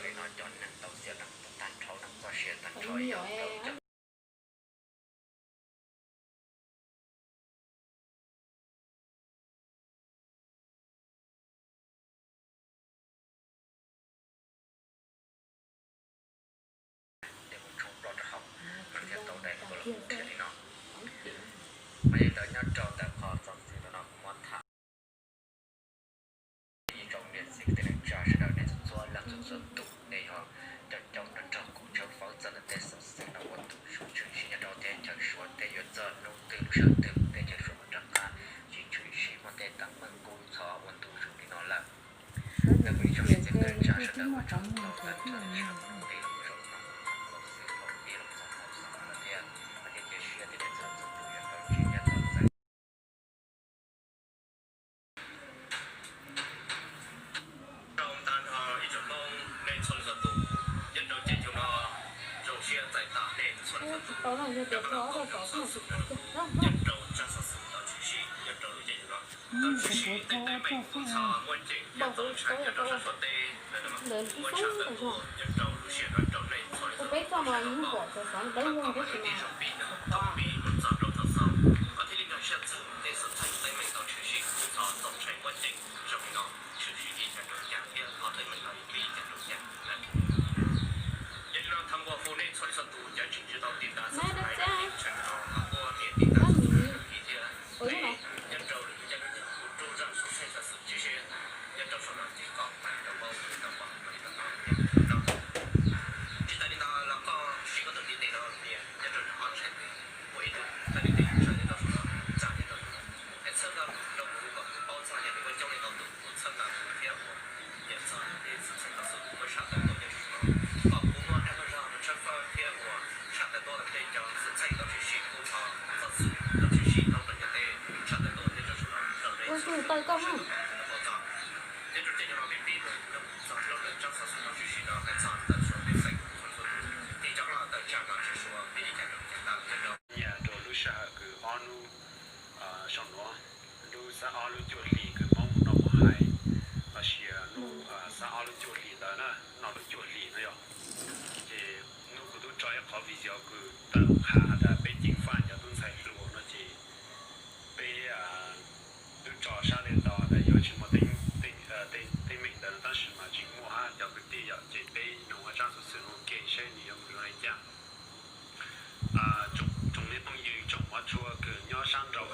Li no cov neeg tau xiam neeg tag nrho, neeg txoj sia tag nrho yog rau cov Tej mus tshoov ploj rau hauv, mas thiaj tau daim nkaus los mus nrhiav li no. Mas yog li ntawd nyob rau ntawm qhov xov xwm ntawm no kuv muab tham ib tsoom niam txiv kwv tij neej tsa sawv daws nej txhua leej txhua txhua tus nej yog cov caum nrog kuv tshawb fawb txog ntawm tej xov xwm no ua ntu zus tshwm sim nyob rau teb chaws Suav thiab yuav txog hnub twg lub sij hawm twg teb chaws Suav mam rov qab tsis tshwm sim muaj tej teeb meem kub ntxhov ua ntu zus li no lawm. Ntawm kuv ib tsoom niam txiv kwv tij neej tsa sawv daws ua tsaug ntau tag nrho nej sawv daws tau pib los mus zaum no, los xwb thaum pib los mus txog thaum xaus no thiab, thiab cia siab tias nej txhua leej txhua tus yuav tau ntsib nyiaj txoj txais. Rau ntawm no ib tsoom Hmoob nej txhua leej txhua tus nyob rau caij nyoog no, zoo siab txais tos nej txhua leej txhua tus nyob rau xov xwm no, nyob rau tsab xov xwm tau tshwm sim nyob rau lub caij nyoog no. Tau tshwm sim tej teeb meem kub ntxhov muaj ceem nyob txog ntshai nyob rau sab Suav teb, lawv muab tshaj tawm tuaj nyob rau lub sij hawm no rau nej txhua leej txhua tus sawv daws tau pom, los kom nej ib txhia zoo pib thaum pib mus txog rau thaum xaus, kom thiaj li nkag siab txog tej xwm txheej teeb meej tau tshwm sim kub ntxhov txaus ntshai muaj ceem zoo li no tshwm sim li cas rau cas thiab qhov teeb meem no yuav pib li cas rau cas. Yog li no thov nqua hu nej txhua leej txhua tus cov tseem tsis tau tiv tas subscribe thiab nyob rau lwm yam kuv rub zaj xov xwm tshwm sim nyob rau saum no ces kom pab rau paub rau pom li no. Tsis tas li no los koj siv koj tus ntiv tes no nias nyob rau ob tshais tes, ua ib tug ntiv tes tso nyob rau saum no, tsa nyob rau saum no, es txhawb nqa rau kuv kom kuv paub txog yog li ua coob li ntau tus kuv txhawb nqa kuv thiab ua nias txog tej xwm txheej xov xwm kuv muab tshaj tawm tuaj nyob rau saum no, kom kuv muaj dag muaj zog mus tshawb fawb thiab ua tshaj tawm tuaj tej cov xwm txheej tau tshwm sim kub ntxhov, xov xwm tau tshwm sim ntau rau cov teb tshaj tawm tuaj nyob rau saum no rau nej txhua leej txhua tus sawv daws tau paub txog. Nyob rau caij nyoog no peb pib mus txog rau ntawm tsab xov xwm tau tshwm sim no hais txog ntawm Suav peb xeem txhua leej txhua tus, tim cov hluas tawm tsam no tshwj xeeb pib li cas rau li cas tag nyob rau nyiam rau lub sij hawm kws ob hnub saum no, lub xab ob lub cuaj hlis kws Hmoob mus noj mus haus, los sis hnub xab ob lub cuaj hlis ntawd na, noj lub cuaj hlis no yog, ces hnub kuv twb tso ib qhov video kws tawm qha has tas peb ceev faj cov tub ntxhais hluas no ces peb twb tso sab tej tod tas yuav tsis muaj teeb meem ntawd no tab sis mas tseem muaj hab cov kwv tij yom, ces peb noog ua tsab xov xwm no ua ke seb nws yuav mus zoo li cas. Tsoom me phooj ywg tsoom hmov tshua kws nyob sab nraud,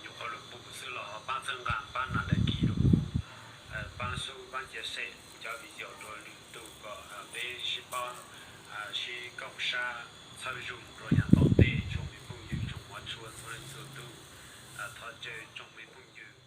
nyuam qhuav lug pum xwb los ho pab txhawb nqa pab nias like rau kuv, pab sub pab cia seb kuv cov video rau lwm tus kom peb sib pab sib koom sab txhawb zug mus rau yav tom ntej tsoom me phooj ywg tsoom hmov tshua txhua leej txhua tug. Thov caw tsoom me phooj ywg